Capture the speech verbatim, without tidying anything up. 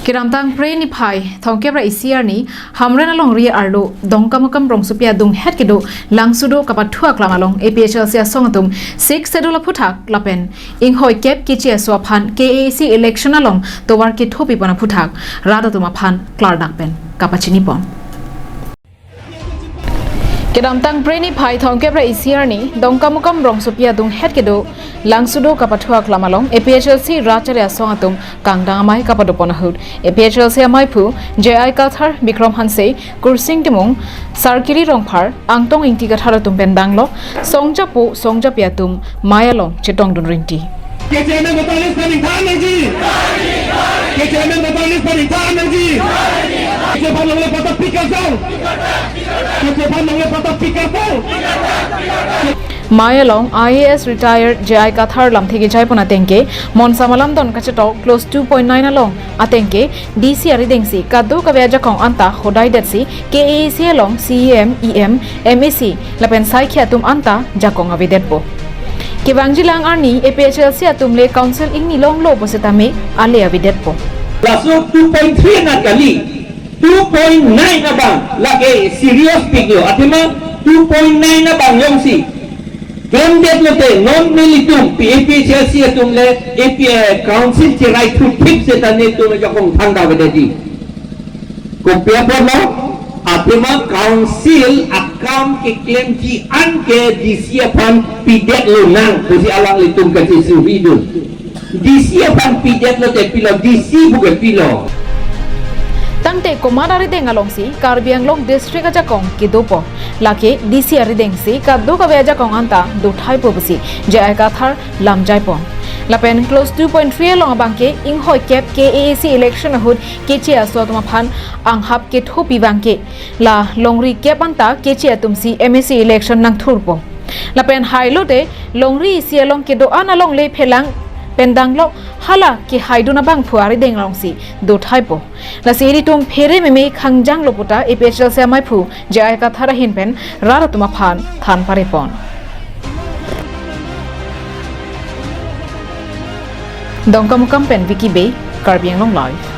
Kedamtang Phre niphai thomkep ra isi arni Hamren alongri arlo Dongkamukam rongsopi adunghet kedo Langsudo kapathu aklam along A P H L C asong atum Sixth Schedule aphuthak lapen inghoi kep keche aso aphan K A A C election along tovar kethopi pon aphuthak rat atum aphan klardak pen kapachini pon. Kedamtang Phre niphai thomkep ra isi arni Dongkamukam rongsopi adunghet kedo Langsudo kapathu aklam along A P H L C rat achari asong atum kangdang amei kapado pon ahut A P H L C ameiphu J I Kathar, Bikram Hanse, Kursing Timung, Sarkiri Rongphar, Angtong Ingti Kathar atum pen danglok songjapo songjapi atum mei along chetongdun rinti. Keche amen voter list pen ingthan nangji. Keche amen voter list pen ingthan nangji. Keche aphan longle patta pikarjang. Keche aphan longle patta pikarjang. Mei along I A S retired J I Kathar lamthe kejai pon ateng ke, monsam alamdon kachetok clause two point nine along ateng ke D C arideng si kadokave ajakong anta hodai det si K A A C along C E M, E M, M A C lapen saikhi atum anta jakong avedetpo. Kevangjilang arni A P H L C atum le council ingni longlo pusitame ale avedetpo. Laso two point three na kali, two point nine abang lake serious pik lo. Athema two point nine abang jongsi klemdet lote non nelitum P A P H L C atum le A P, eh, council cherai thuthip seta netum ajakong thangta avedetji. Kopi apotlo, athema council akam keklemji an ke D C aphan pidet lonang pusi alanglitum kachesuri dun. D C aphan pidet lote pilo, D C pu ke pilo. Tangte komat arideng alongsi Karbi Anglong district ajakong kedopo. Lake D C arideng si kadokave ajakong anta dothaipo pusi J I Kathar lamjai pon. Lapen clause two point three along abang ke inghoi kep K A A C election ahut keche aso atum aphan anghap kethopi abang ke la longri kep anta keche atum si M A C election nangthurpo. Lapen hailote longri isi along kedo-an alongle phelang pen danglok hala kehaidun abangphu arideng alongsi dothaipo. Lasi ilitum phere meme khangjanglo puta A P H L C ameiphu J I Kathar ahin pen rat atum aphan than pare pon. Dongkamukam pen Vicky Bey, Karbi Anglong Live.